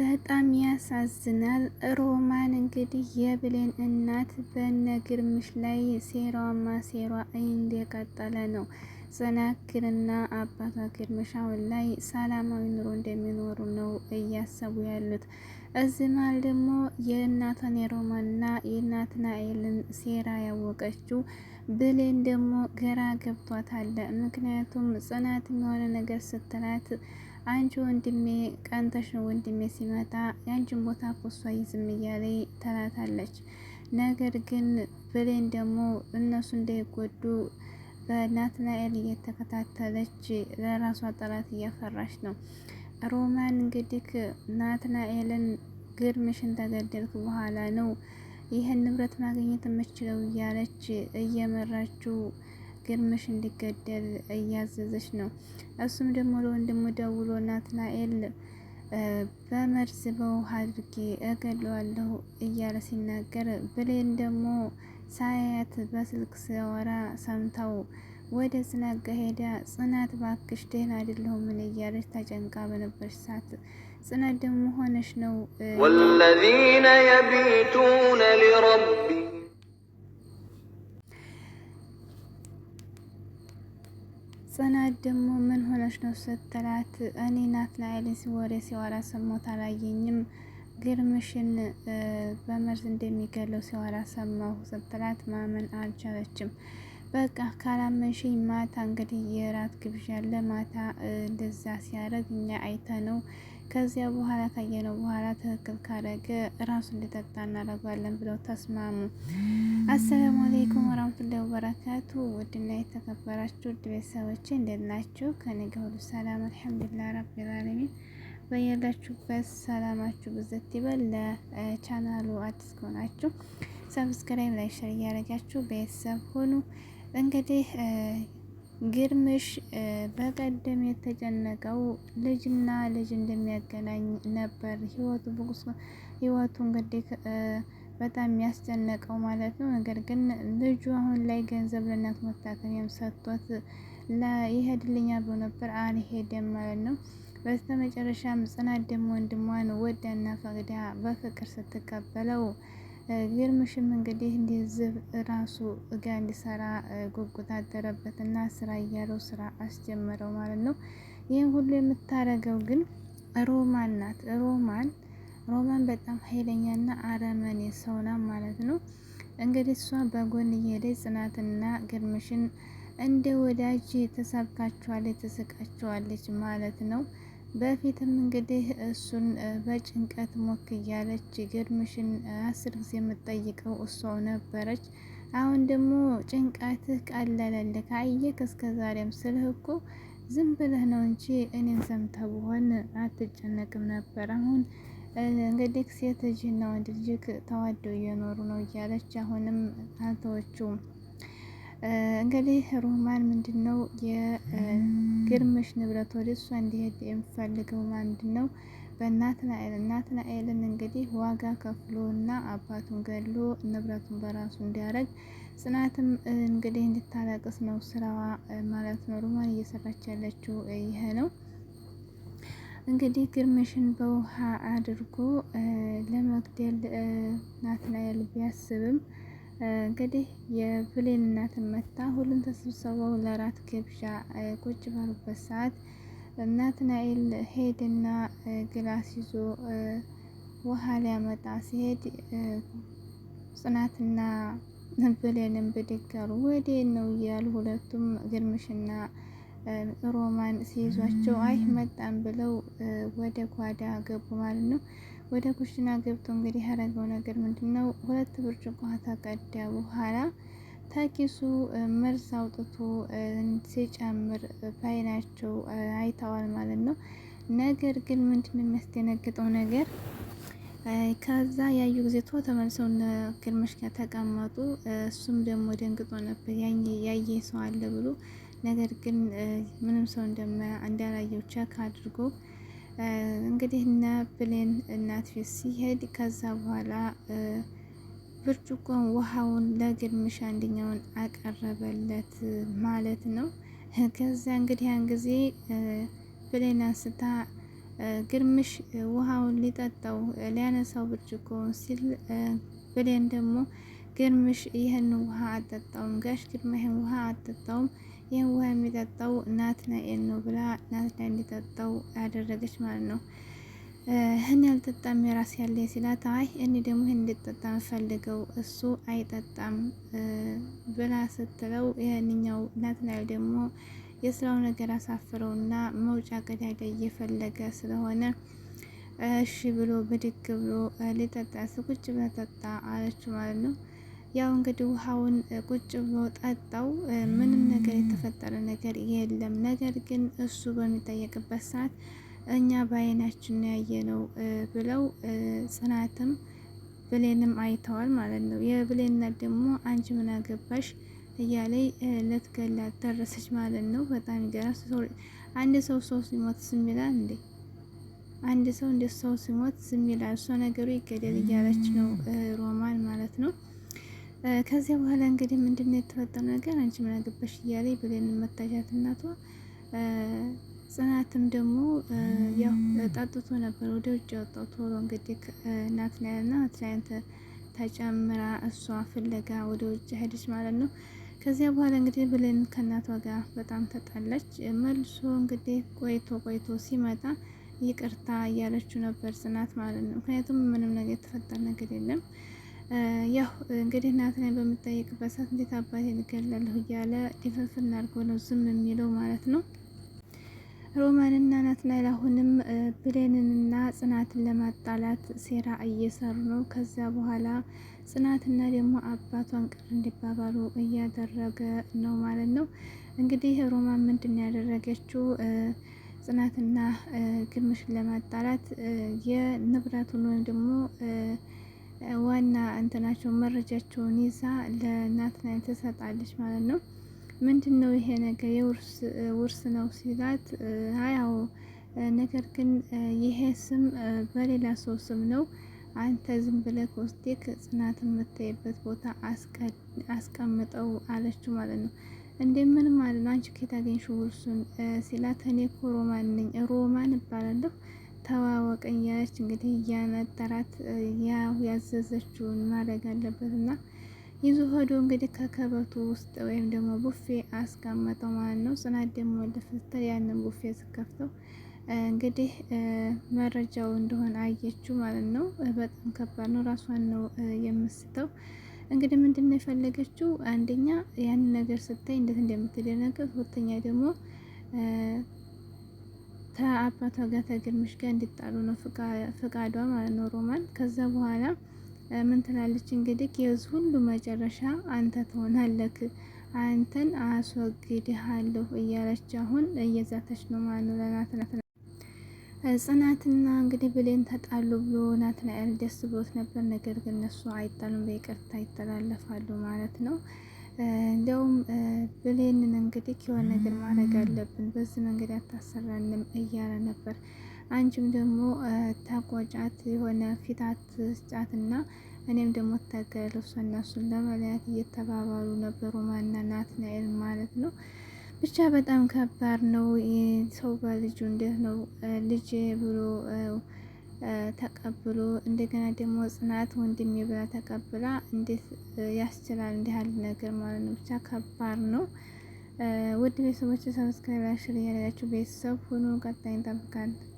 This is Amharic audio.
በጣም ያሳዝናል። ሮማን እንግዲህ የብሌን እናት በነ ግርምሽ ላይ ሴራዋ ማሴሯ እንደቀጠለ ነው። ጽናትና አባቷ ግርምሽ አሁን ላይ ሰላማዊ ኑሮ እንደሚኖሩ ነው እያሰቡ ያሉት። እዚህ መሀል ደግሞ የእናቷን የሮማንና የናትናኤልን ሴራ ያወቀችው ብሌን ደግሞ ግራ ገብቷታል። ምክንያቱም ጽናት የሆነ ነገር ስትላት አንቺ ወንድሜ ቀንተሽ ነው ወንድሜ ሲመጣ የአንቺን ቦታ እኮ እሷ ይዝም እያለኝ ትላታለች። ነገር ግን ብሌን ደግሞ እነሱ እንዳይጎዱ በናትናኤል እየተከታተለች ለራሷ ጠላት እያፈራች ነው። ሮማን እንግዲህ ናትናኤልን ግርምሽን ተገደልክ በኋላ ነው ይህን ንብረት ማግኘት የምችለው እያለች እየመራችው ግርምሽ እንዲገደል እያዘዘች ነው። እሱም ደግሞ ለወንድሙ ደውሎ ናትናኤል በመርዝ በውሃ አድርጌ እገለዋለሁ እያለ ሲናገር፣ ብሌን ደግሞ ሳያት በስልክ ሲያወራ ሰምታው ወደ ጽናት ጋ ሄዳ ጽናት ባክሽ ደህና አይደለሁም ምን እያለች ተጨንቃ በነበረች ሰዓት ጽናት ደግሞ ሆነሽ ነው ወለዚነ የቢቱነ ሊረቢ ጽናት ደግሞ ምን ሆነሽ ነው ስትላት፣ እኔ ናትናኤልን ወሬ ሲያወራ ሰማሁት አላየኝም፣ ግርምሽን በመርዝ እንደሚገለው ሲያወራ ሰማሁ ስትላት ማመን አልቻለችም። በቃ ካላመንሽኝ ማታ እንግዲህ የራት ግብዣ አለ፣ ማታ እንደዛ ሲያደርግ እኛ አይተነው ከዚያ በኋላ ካየነው በኋላ ትክክል ካረገ ራሱ እንዲጠጣ እናደርገዋለን ብለው ተስማሙ። አሰላሙ አለይኩም ወራህመቱላሂ ወበረካቱ። ውድና የተከበራችሁ ውድ ቤተሰቦቼ እንዴት ናችሁ? ከኔ ጋር ሁሉ ሰላም አልሐምዱሊላህ ረቢል ዓለሚን። በያላችሁበት ሰላማችሁ ብዝት ይበል። ለቻናሉ አዲስ ከሆናችሁ subscribe፣ like፣ share እያደረጋችሁ ቤተሰብ ሁኑ። እንግዲህ ግርምሽ በቀደም የተጨነቀው ልጅና ልጅ እንደሚያገናኝ ነበር። ህይወቱ ህይወቱ እንግዲህ በጣም የሚያስጨነቀው ማለት ነው። ነገር ግን ልጁ አሁን ላይ ገንዘብ ለእናቱ መታከሚያም ሰጥቶት ይሄድልኛል ብሎ ነበር፣ አልሄደም ማለት ነው። በስተ መጨረሻም ጽናት ደግሞ ወንድሟን ወዳና ፈቅዳ በፍቅር ስትቀበለው ግርምሽም እንግዲህ እንዲዝብ ራሱ እጋ እንዲሰራ ጉጉት አደረበትና ስራ እያለው ስራ አስጀመረው ማለት ነው። ይህን ሁሉ የምታረገው ግን ሮማን ናት። ሮማን ሮማን በጣም ኃይለኛና አረመኔ ሰው ናት ማለት ነው። እንግዲህ እሷ በጎን እየሄደች ጽናትና ግርምሽን እንደ ወዳጅ ተሳብካቸዋለች፣ ተስቃቸዋለች ማለት ነው። በፊትም እንግዲህ እሱን በጭንቀት ሞክ እያለች ግርምሽን 10 ጊዜ የምትጠይቀው እሷው ነበረች። አሁን ደግሞ ጭንቀትህ ቀለለልህ። አየህ እስከ ዛሬም ስልህ እኮ ዝም ብለህ ነው እንጂ እኔን ሰምተህ ብሆን አትጨነቅም ነበር። አሁን እንግዲህ ሴት ልጅና ወንድ ልጅ ተዋደው እየኖሩ ነው እያለች አሁንም አልተወችውም። እንግዲህ ሮማን ምንድነው የግርምሽ ንብረት ወደ እሷ እንዲሄድ የምፈልገው ምንድነው? በናትናኤል ናትናኤልን እንግዲህ ዋጋ ከፍሎና አባቱን ገድሎ ንብረቱን በራሱ እንዲያደርግ ጽናትም እንግዲህ እንድታለቅስ ነው ስራዋ ማለት ነው። ሮማን እየሰራች ያለችው ይሄ ነው። እንግዲህ ግርምሽን በውሃ አድርጎ ለመግደል ናትናኤል ቢያስብም እንግዲህ የብሌን እናትን መታ ሁሉም ተሰብስበው ለራት ግብዣ ቁጭ ባሉበት ሰዓት ናትናኤል ሄድና glass ይዞ ውሃ ሊያመጣ ሲሄድ ጽናትና ብሌንን ብድግ አሉ። ወዴት ነው እያሉ ሁለቱም ግርምሽና ሮማን ሲይዟቸው አይ መጣን ብለው ወደ ጓዳ ገቡ ማለት ነው። ወደ ኩሽና ገብቶ እንግዲህ ያደረገው ነገር ምንድነው? ሁለት ብርጭቆ ተቀዳ በኋላ ተኪሱ መርዝ አውጥቶ ሲጨምር ባይናቸው አይተዋል ማለት ነው። ነገር ግን ምንድነው የሚያስደነግጠው ነገር ከዛ ያዩ ጊዜ ቶ ተመልሰው እነ ግርምሽ ጋር ተቀመጡ። እሱም ደግሞ ደንግጦ ነበር ያየ ሰው አለ ብሎ ነገር ግን ምንም ሰው እንዳላየው check አድርጎ እንግዲህ እነ ብሌን እናት ፊት ሲሄድ ከዛ በኋላ ብርጭቆን ውሃውን ለግርምሽ አንደኛውን አቀረበለት ማለት ነው። ከዛ እንግዲህ ያን ጊዜ ብሌን አንስታ ግርምሽ ውሃውን ሊጠጣው ሊያነሳው ብርጭቆውን ሲል ብሌን ደግሞ ግርምሽ ይህን ውሃ አጠጣውም፣ ጋሽ ግርማ ይህን ውሃ አጠጣውም፣ ይህን ውሃ የሚጠጣው ናትናኤል ነው ብላ ናትናኤል እንዲጠጣው ያደረገች ማለት ነው። እኔ አልጠጣም የራስ ያለ ሲላት፣ አይ እኔ ደግሞ ይህን እንድጠጣ ፈልገው እሱ አይጠጣም ብላ ስትለው፣ ይህንኛው ናትናኤል ደግሞ የስራው ነገር አሳፍረውና መውጫ ቀዳዳ እየፈለገ ስለሆነ እሺ ብሎ ብድግ ብሎ ሊጠጣ ቁጭ ብለህ ጠጣ አለችው ማለት ነው። ያው እንግዲህ ውሃውን ቁጭ ብሎ ጠጣው። ምንም ነገር የተፈጠረ ነገር የለም። ነገር ግን እሱ በሚጠየቅበት ሰዓት እኛ በአይናችን ያየነው ብለው ጽናትም ብሌንም አይተዋል ማለት ነው። የብሌን እናት ደግሞ አንቺ ምን አገባሽ እያለይ ልትገላት ደረሰች ማለት ነው። በጣም ይገራል። አንድ ሰው ሰው ሲሞት ዝም ይላል እንዴ? አንድ ሰው እንደ ሰው ሲሞት ዝም ይላል? እሷ ነገሩ ይገደል እያለች ነው ሮማን ማለት ነው። ከዚያ በኋላ እንግዲህ ምንድነው የተፈጠረው ነገር አንቺ ምን አገባሽ እያለይ ብሌን መታቻት እናቷ። ጽናትም ደግሞ ያው ጠጥቶ ነበር ወደ ውጭ ወጣው ቶሎ እንግዲህ ናትናኤልና ናትናኤል ተጨምራ እሷ ፍለጋ ወደ ውጭ ሄደች ማለት ነው። ከዚያ በኋላ እንግዲህ ብሌን ከእናቷ ጋር በጣም ተጣላች። መልሶ እንግዲህ ቆይቶ ቆይቶ ሲመጣ ይቅርታ እያለችው ነበር ጽናት ማለት ነው። ምክንያቱም ምንም ነገር የተፈጠረ ነገር የለም። ያው እንግዲህ ናትናኤል በምጠይቅበት ሰዓት እንዴት አባቴን እገላለሁ እያለ ድፍንፍን አድርጎ ነው ዝም የሚለው ማለት ነው። ሮማንና ናትናኤል አሁንም ብሌንንና ጽናትን ለማጣላት ሴራ እየሰሩ ነው። ከዛ በኋላ ጽናትና ደግሞ አባቷን ቅር እንዲባባሉ እያደረገ ነው ማለት ነው። እንግዲህ ሮማን ምንድን ያደረገችው ጽናትና ግርምሽን ለማጣላት የንብረቱን ወይም ደግሞ ዋና እንትናቸውን መረጃቸውን ይዛ ለናትናኤል ትሰጣለች ማለት ነው። ምንድን ነው ይሄ ነገር የውርስ ውርስ ነው ሲላት፣ አያው ነገር ግን ይሄ ስም በሌላ ሰው ስም ነው። አንተ ዝም ብለህ ወስደህ ጽናት የምታይበት ቦታ አስቀምጠው አለችው ማለት ነው። እንዴ ምን ማለት ነው? አንቺ ከየት አገኘሽው ውርሱን ሲላት፣ እኔ እኮ ሮማን ነኝ ሮማን እባላለሁ ተዋወቀኝ እያለች እንግዲህ እያነጠራት ያው ያዘዘችውን ማድረግ አለበት እና ይዞ ሄዶ እንግዲህ ከከበቱ ውስጥ ወይም ደግሞ ቡፌ አስቀመጠው ማለት ነው። ጽናት ደግሞ ልፍትል ያንን ቡፌ ስከፍተው እንግዲህ መረጃው እንደሆነ አየችው ማለት ነው። በጣም ከባድ ነው። ራሷን ነው የምስተው። እንግዲህ ምንድን ነው የፈለገችው? አንደኛ ያንን ነገር ስታይ እንዴት እንደምትደነግጥ፣ ሁለተኛ ደግሞ ከአባቷ ጋር ከግርምሽ ጋር እንዲጣሉ ነው ፍቃዷ ማለት ነው ሮማን። ከዛ በኋላ ምን ትላለች እንግዲህ የዚህ ሁሉ መጨረሻ አንተ ትሆናለህ፣ አንተን አስወግድሃለሁ እያለች አሁን እየዛተች ነው ማለት ነው ለናትናኤል። ጽናትና እንግዲህ ብሌን ተጣሉ ብሎ ናትናኤል ደስ ብሎት ነበር። ነገር ግን እነሱ አይጣሉም፣ በይቅርታ ይተላለፋሉ ማለት ነው። እንዲያውም ብሌንን እንግዲህ የሆነ ነገር ማድረግ አለብን፣ በዚህ መንገድ አታሰራንም እያለ ነበር። አንቺም ደግሞ ተቆጫት፣ የሆነ ፊታት ስጫትና እኔም ደግሞ ታገለሱ እነሱን ለመለያት እየተባባሉ ነበሩ፣ ማና ናትናኤል ማለት ነው። ብቻ በጣም ከባድ ነው። ሰው በልጁ እንዴት ነው ልጅ ብሎ ተቀብሎ እንደገና ደግሞ ጽናት ወንድሜ ብላ ተቀብላ እንዴት ያስችላል? እንዲህ ያለ ነገር ማለት ነው። ብቻ ከባድ ነው። ውድ ቤተሰቦች subscribe፣ share እያደረጋችሁ ቤተሰብ ሁኑ። ቀጣይ እንጠብቃለን።